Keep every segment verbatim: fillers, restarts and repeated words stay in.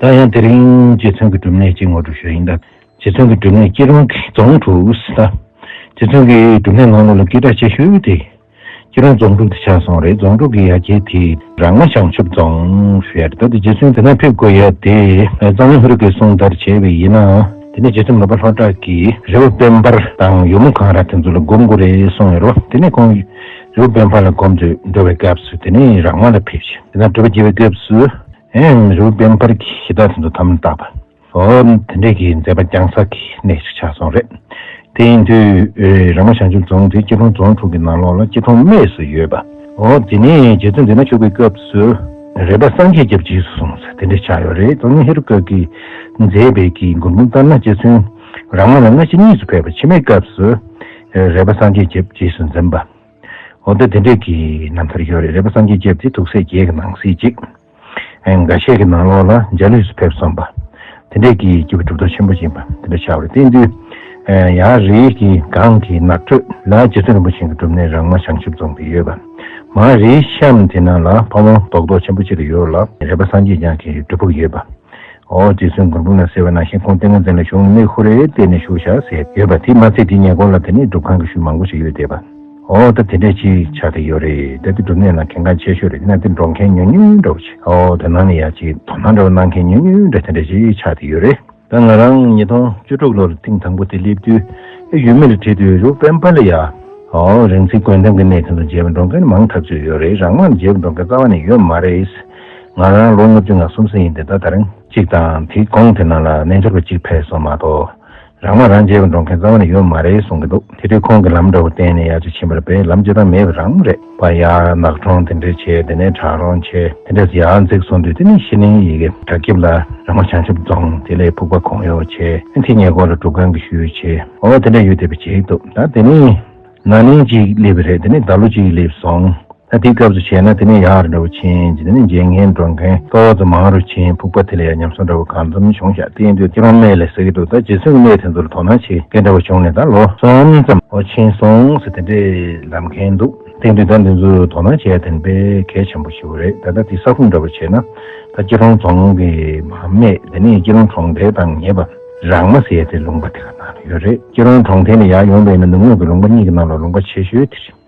ད་ཡང་དེ་རིང་རྗེ་བཙུན་གྱི་སྒྲུབ་གནས་ཅིག་ངོ་སྤྲོད་ཞུ་ཡིན་ད། རྗེ་བཙུན་གྱི་སྒྲུབ་གནས་སྐྱིད་གྲོང་གི་རྫོང་དྲུག་ད། རྗེ་བཙུན་གྱི་སྒྲུབ་གནས་ནང་ལོགས་ལ་སྐད་གྲགས་ཆེ་ཤོས་དེ། སྐྱིད་གྲོང་རྫོང་དྲུག་དེ་ཆགས་སོང་རེད། རྫོང་དྲུག་གི་ཡ་གྱལ་དེ་རང་མ་བྱང་ཆུབ་རྫོང་ཞུ་ཡ་རེད། ད་དེ་རྗེ་བཙུན་དེ་ན་ཕེབས་དགོས་ཡ་དེ་གཙང་བློན་ཧེ་རུ་ཀའི་གསུང་ལྟར་བྱས་པ་ཡིན་ན། དེ་ནས་རྗེ་བཙུན་མར་པ་ལྷོ་བྲག་གིས་རི་བོ་དཔལ་འབར་དང་ཡུ་མོ་གངས་ར་དེ་ཚོ་ལ་སྒོམ་དགོས་རེད་གསུངས་ཡོད་རེད་བ། དེ་ནས་ཁོང་རི་བོ་དཔལ་འབར་ལ་སྒོམ་དུ་འགྲོ་བའི་སྐབས་སུ་དེ་ནས་རང་མ་ལ་ཕེབས་ཤིང་། དེ་ན་སྒྲུབ་པ་རྒྱས་པའི་སྐབས་སུ། ཨེམ། རི་བོ་དཔལ་འབར་གྱིས་གཞི་བདག་དེ་ཚོ་དམ་བཏགས་པ། འོ། དེ་འདྲས་ཀྱི་མཛད་པ་བསྐྱངས་ས་གི་གནས་ཤིག་ཆགས་སོང་རེད། དེ་ཡིན་དུས་ཨེ། རང་མ་བྱང་ཆུབ་རྫོང་དེ་སྐྱིད་གྲོང་རྫོང་དྲུག་གི་ནང་ལོགས་ལ་སྐྱིད་གྲོང་སྨད་སུ་ཡོད་པ། འོ། དེ་ནས་རྗེ་བཙུན་འདི་ན་བཞུགས་པའི་སྐབས་སུ་རས་པ་སངས་རྒྱས་རྒྱབ་རྗེས་སུ་བཟུང་ཟེར་དེ་འདྲས་ཆགས་ཡོད་རེད། རྫོང་གཉེར་ཧེ་རུ་ཀ་གིས་མཛད་པའི་གི་མགུར་འབུམ་ལྟར་ན་རྗེ་བཙུན་རང་མ་ལ་སྔ་ཕྱི་གཉིས་སུ་ཕེབས་པ། ཕྱི་མའི་སྐབས་སུ་ཨེ། རས་པ་སངས་རྒྱས་རྒྱབ་རྗེས་སུ་འཛིན་པ། འོ། ད་དེ་འདྲས་ཀྱི་རྣམ་ཐར་ཡོད་རེད། རས་པ་སངས་རྒྱས་རྒྱབ་དེ་ཐུགས་སྲས་བརྒྱད་ཀྱི་ནང་གསེས་གཅིག་ཨེ། འགའ་ཤས་ཀྱི་ནང་ལོགས་ལ་འཇའ་ལུས་སུ་ཕེབས་སོང་བ། དེ་འདྲས་ཀྱི་སྐྱེས་བུ་གྲུབ་ཐོབ་ཆེན་པོ་ཡིན་པ་དེ་འདྲ་ཆགས་པ་རེད། དེ་ཡིན་དུས་ཨེ། ཡར་རིའི་གི་སྒང་གི་ནགས་ཁྲོད་ལ་རྗེ་བཙུན་རིན་པོ་ཆེ་གི་སྒྲུབ་གནས་རང་མ་བྱང་ཆུབ་རྫོང་དེ་ཡོད་པ། མར་རིའི་གཤམ་དེ་ནང་ལ་ཕ་བོང་རྡོག་རྡོག་ཆེན་པོ་ཅིག་ཡོད་ལ་རས་པ་སངས་རྒྱས་ཀྱང་གི་སྒྲུབ་ཕུག་ཡོད་པ། འོ། རྗེ་བཙུན་མགུར་འབུམ་ལ་གསལ་བ་ནང་བཞིན་ཁོང་ཏིང་ངེ་འཛིན་ལ་བཞུགས་ནས་ཧུ་རེ་བལྟས་ནས་བཞུགས་བཞག་ཟེར་ཡོད་པ། དེ་མ་ཚད་དེའི་ཉེ་འཁོར་ལ་དེ་ནས་སྒྲུབ་ཁང་གི་ཤུལ་མང་པོ་ཞིག་ཡོད་བསྡད་པ། འོ། ད་དེ་འདྲས་ཅིག་ཆགས་བསྡད་ཡོད་རེད། ད་དེ་སྒྲུབ་གནས་ནང་གལ་འགངས་ཆེ་ཤོས་རེད། དེ་ན་དེ་འགྲོ་མཁན་ཉུང་ཉུང་འདྲ་བོ་ཅིག་འོ། དེ་ནང་ནས་ཡར་ཅིག་དོ་སྣང་འདྲ་བོ་གནང་མཁན་ཉུང་ཉུང་འདྲ་དེ་འདྲས་ཅིག་ཆགས་བསྡད་ཡོད་རེད། ད་ང་རང་ཉིས་སྟོང་བཅུ་དྲུག་ལོར་ཐེངས་དང་པོ་དེ་སླེབས་དུས་ཨེ། ཡུལ་མི་ལ་དྲིས་དུས་རི་བོ་དཔལ་འབར་ལ་ཡ། འོ། རིག་འཛིན་བཀོད་འདོམས་ཀྱི་གནས་དེ་ཚོ་མཇལ་བར་འགྲོ་མཁན་མང་ཐག་ཆོད་ཡོད་རེད། རང་མ་ལ་མཇལ་བར་འགྲོ་མཁན་རྩ་བ་ནས་ཡོད་མ་རེད། ང་རང་ལོ་ལྔ་བཅུ་ང་གསུམ་ཙམ་ཡིན་ཏེ། ད་ད་རིང་གཅིག་དང་དེའི་གོང་དེ་ནང་ལ་རྣལ་འབྱོར་པ་གཅིག་ཕེབས་སོང་མ་གཏོགས། རང་མ་རང་མཇལ་བར་འགྲོ་མཁན་རྩ་བ་ནས་ཡོད་མ་རེད་གསུང་གི་འདུག་དེ་དུས་ཁོང་གིས་ལམ་འདྲ་བོ་བསྟན་ནས་ཡར་ཅིག་ཕྱིན་པ་རེད་པས། ལམ་སྤྱིར་བཏང་མེད་པ་རང་རེད་པ། ཡར་ནགས་གྲོང་དེ་འདྲས་བྱས། དེ་ནས་བྲག་རོང་བྱས། དེ་འདྲས་ཡར་འཛེགས་སོང་དུས་དེ་ནས་ཤི་ནིང་ཡི་གེ་བྲག་སྐྱིབས་ལ་རང་མ་བྱང་ཆུབ་རྫོང་། དེ་ལས་ཕུག་པ་གོང་འོག་བྱས། དེའི་ཉེ་འཁོར་ལ་སྒྲུབ་ཁང་གི་ཤུལ་བྱས། འོ། དེ་འདྲས་ཡོད་བསྡད་པ་ཅིག་འདུག་ད་དེ་ནས་ན་ནིང་གཅིག་སླེབས་པ་རེད། དེ་ནས་ཟླ་ལོ་གཅིག་སླེབས་སོང་། ད་དེའི་སྐབས་སུ་བྱས་ན་དེ་ནས་ཡར་འདྲ་བོ་ཕྱིན་བྱས། དེ་ནས་མཇལ་མཁན་འགྲོ་མཁན་ཏོག་ཙམ་མང་རུ་ཕྱིན། ཕུག་པ་དེ་ལ་ཡང་ཉམས་གསོ་འདྲ་བོ་གང་འཚམ་བྱུང་ཤག་དེ་ཡིན་དུས་སྐྱིད་གྲོང་སྨད་ལ་ཟེར་གྱི་འདུག་ད་རྗེ་བཙུན་གྱི་གནས་དེ་ཚོ་ལ་དོ་སྣང་བྱེད་མཁན་འདྲ་བོ་བྱུང་ནས་ད་ལོ་གསུམ་ཙམ་འོ་ཕྱིན་སོང་ཟེར་དེ་འདྲས་ལབ་མཁན་འདུག་དེ་ཡིན་དུས་ད་འདི་ཚོ་དོ་སྣང་བྱེད་ཡ་དེ་དཔེ་གལ་ཆེན་པོ་ཞིག་རེད། ད་ལྟ་དེ་ས་ཁུངས་འདྲ་བོ་བྱས་ན་ད་སྐྱིད་གྲོང་རྫོང་གི་མ་སྨད། དེ་ནས་སྐྱིད་གྲོང་གྲོང་རྡལ་དང་ཉེ་བ་རང་མ་ཟེར་ཡ་དེ་ལུང་པ་དེ་ག་ནང་ལ་ཡོད་རེད། སྐྱིད་གྲོང་གྲོང་རྡལ་ནས་ཡར་ཡོང་བ་ཡིན་ན་ནུབ་ངོས་ཀྱི་ལུང་པ་གཉིས་ཀྱི་ནང་ལ་ལུང་པ་ཆེ་ཤོས་དེ་རེད།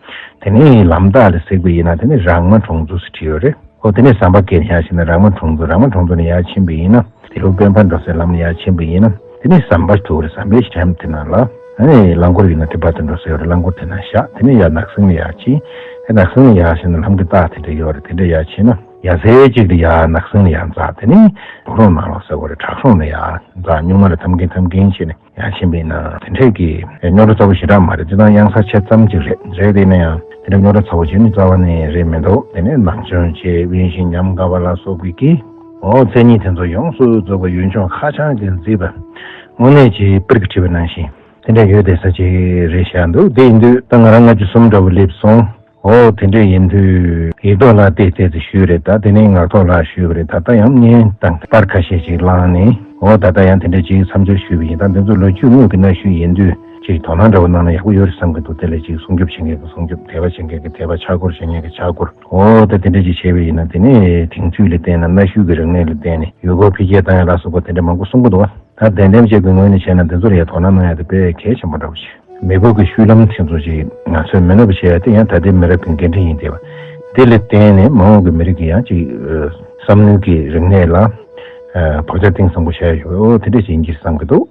དེ་ནས་ལམ་བདག་ལ་གཟིགས་པ་ཡིན་ན་དེ་ནས་རང་མ་གྲོང་ཚོ་ཟེར་བྲིས་ཡོད་རེད། འོ། དེ་ནས་ཟམ་པ་བརྒལ་ནས་ཡར་ཕྱིན་ན་རང་མ་གྲོང་ཚོ། རང་མ་གྲོང་ཚོ་ནས་ཡར་ཕྱིན་པ་ཡིན་ན་དེ་རུ་དཔལ་འབར་འགྲོ་སའི་ལམ་ནས་ཡར་ཕྱིན་པ་ཡིན་ན་དེ་ནས་ཟམ་པ་ཐུག་རེད། ཟམ་པའི་གཤམ་དེ་ནང་ལ་ཨ་ནི་རླངས་འཁོར་ཡིན་ན་དེ་བར་དུ་འགྲོ་ས་ཡོད་རེད། རླངས་འཁོར་དེ་ནང་བཞག་དེ་ནས་ཡར་ནགས་གསེང་ལ་ཡར་ཕྱིན། ཨེ། ནགས་གསེང་ལ་ཡར་ཕྱིན་ན་ལམ་གྱི་རྟགས་དེ་འདྲ་ཡོད་རེད། དེ་འདྲ་ཡར་ཕྱིན་ན་ཡ་ཟེར་གཅིག་ལ་ཡར་ནགས་གསེང་ལ་ཡར་འཛེགས། དེ་ནས་གྲོག་རོང་ནང་ལོགས་ཟེར་དགོས་རེད། བྲག་རོང་ལ་ཡར་འཛེགས། སྨྱུག་མ་ལ་འཐམ་གིན་འཐམ་གིན་བྱས་ནས་ཡར་ཕྱིན་པ་ཡིན་ན་དེ་འདྲས་ཀྱི་རྙོག་དྲ་ཚ་པོ་ཞེ་དྲག་མ་རེད། སྤྱིར་བཏང་གཡང་ས་ཆེ་ཙམ་ཅིག་རེད། རེད། དེ་ཡིན་ན་ཡང་དེ་འདྲ་རྙོག་དྲ་ཚ་པོ་ཞིག་ནི་རྩ་བ་ནས་རེད་མི་འདུག་དེ་ནས་ནག་ཆུང་བྱས། དབེན་ཞིང་ཉམས་དགའ་བ་ལ་སོགས་པའི་གི་འོ་མཚན་ཉིད་དེ་ཚོ་ཡོངས་སུ་རྫོགས་པ་ཡུལ་ལྗོངས་ཧ་ཅང་གི་མཛེས་པ། དངོས་གནས་ཀྱི་པིར་གྱིས་བྲིས་པ་ནང་བཞིན་དེ་འདྲ་ཡོད་བསྡད་ས་ཅིག་རེད་ཤག་འདུག་དེ་ཡིན་དུས་ད་ང་རང་ལྔ་བཅུ་གསུམ་འདྲ་བོ་སླེབས་སོང་། འོ། དེ་འདྲ་ཡིན་དུས་ཡིག་ཐོག་ལ་བལྟས་བལྟས་ཏེ་ཞུས་རེད། ད་དེ་ནས་ངག་ཐོག་ལ་ཞུས་པ་རེད། ད་ལྟ་ཡང་བརྙན་དང་པར་ཁ་ཤས་ཤིག་བླངས་ནས། འོ། ད་ལྟ་ཡང་དེ་འདྲ་ཅིག་མཚམས་སྦྱོར་ཞུས་པ་ཡིན། ད་འདི་ཚོ་ལོ་རྒྱུས་དངོས་ཀྱི་གནའ་ཤུལ་ཡིན་དུས་ཅིག་དོ་སྣང་འདྲ་བོ་གནང་ན་ཡག་པོ་ཡོད་རེད་བསམ་གྱི་འདུག་དེ་ལ་ཅིག་སྲུང་སྐྱོབ་བྱེད་མཁན་གྱི་སྲུང་སྐྱོབ། དད་པ་བྱེད་མཁན་གྱི་དད་པ། ཕྱག་སྐོར་བྱེད་མཁན་གྱི་ཕྱག་སྐོར། འོ། ད་དེ་འདྲ་ཅིག་བྱས་པ་ཡིན་ན་དེ་ནས་དེང་དུས་ལ་བརྟེན་ནས་གནའ་ཤུལ་གྱི་རིག་གནས་ལ་བརྟེན་ནས་ཡུལ་སྐོར་འཕེལ་རྒྱས་བཏང་ཡ་ལ་སོགས་པ་དེ་འདྲ་མང་པོ་གསུང་གི་འདུག་བ། ད་གདན་འདེམས་བྱེད་དགོས་ངོས་ནས་བྱས་ན་འདི་ཚོར་ཡང་དོ་སྣང་གནང་ཡ་དེ་དཔེ་གལ་ཆེན་པོ་འདྲ་བོ་ཞིག་མི་བུ་གི་བཤུལ་ལམ་ཆེན་པོ་ཞིག་ང་ཚོས་མི་ནོར་བ་བྱེད་ཡ་དེ་ཡང་ད་ལྟའི་མི་རབས་ཀྱི་འགན་འཁྲི་ཡིན་བསྡད་པ། དེ་ལ་བརྟེན་ནས་མ་འོངས་ཀྱི་མི་རིགས་ཀྱི་ཡང་ཅིག་བསམ་བློའི་གི་རིག་གནས་ལ་བག་ཆགས་གཏིང་ཟབ་པོ་བྱས་ཡོད། དེ་འདྲ་ཞིག་ཡིན་གྱི་བསམ་གྱི་འདུག